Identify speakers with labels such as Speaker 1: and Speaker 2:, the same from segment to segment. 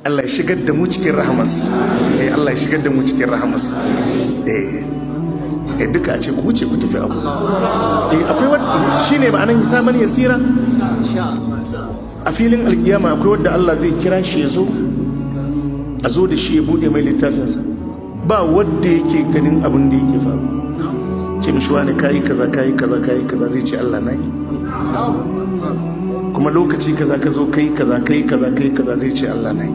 Speaker 1: Allah ya shigar da mu cikin rahamas. Eh, Allah ya shigar da mu cikin rahamas. Eh eh, duka a ce ku wuce ku tafi abu. Eh, akwai wanda shine ma'anan hisaban yasira. A filin alkiyama akwai wanda Allah zai kira shi ya zo, a zo da shi, ya bude mai littafinsa, ba wanda yake ganin abin da yake faru. Ce mishi, "Wani, kayi kaza, kayi kaza, kayi kaza." Zai ce, "Allah, na yi." "Kuma lokaci kaza ka zo kai kaza, kai kaza, kai kaza." Zai ce, "Allah, na yi."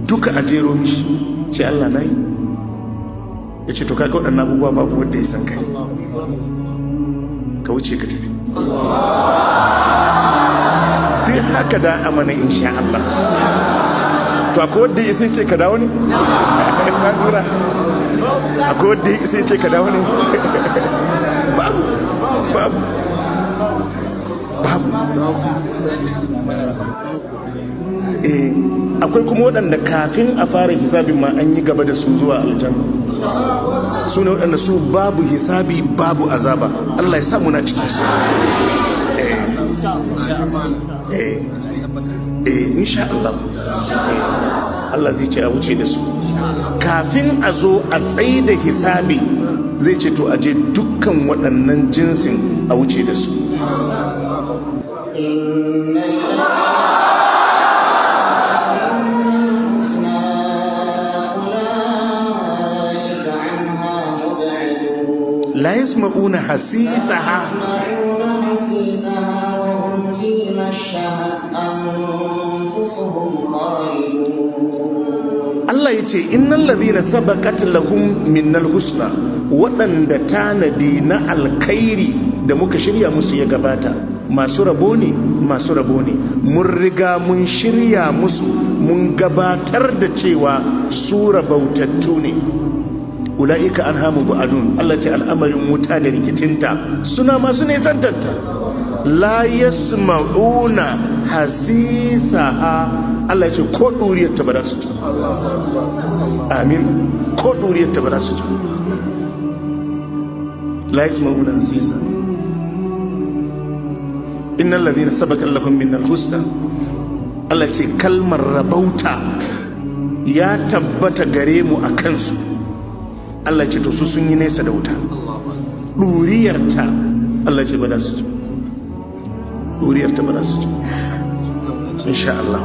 Speaker 1: Duka a jero mishi, ce, "Allah, na yi." Ya ce, "To, kaga waɗannan abubuwa babu wanda ya san kai, ka wuce ka tafi." Duk haka da amana, insha Allah. To, akwai wanda ya sai ce ka dawo ne? Akwai wanda ya sai ce ka dawo ne? Babu, babu, babu. Eh, akwai kuma waɗanda kafin a fara hisabin ma an yi gaba da su zuwa aljanna. Su ne waɗanda su babu hisabi, babu azaba. Allah ya sa muna cikin su. Eh eh eh, insha Allah. Allah zai ce a wuce da su kafin a zo a tsaye da hisabi. Zai ce, to, aje dukkan waɗannan jinsin a wuce da su.
Speaker 2: إن الحسنى أولئك عنها مبعدون.
Speaker 1: لا يسمعون حسيسها.
Speaker 2: يسمعون حسيسها وهم فيما اشتهت أنفسهم خالدون.
Speaker 1: Allah ya ce, إن الذين سبقت لهم منا الحسنى, waɗanda tanadi na alkhairi da muka shirya musu ya gabata, masu rabo ne, masu rabo ne. Mun riga mun shirya musu, mun gabatar da cewa su rabautattu ne. أولئك عنها مبعدون. Allah ce al'amarin wuta da rikicinta, suna masu nisantanta. لا يسمعون حسيسها. Allah ya ce ko ɗuriyar ta ba za su ji. Amin. Ko ɗuriyar ta ba za su ji. لا يسمعون حسيسها. إن الذين سبقت لهم منا الحسنى, Allah ce kalmar rabauta ya tabbata gare mu a kansu. Allah ce to, su sun yi nesa da wuta. Ɗuriyarta, Allah ce ba za su ji. Ɗuriyarta ba za su ji, insha Allah.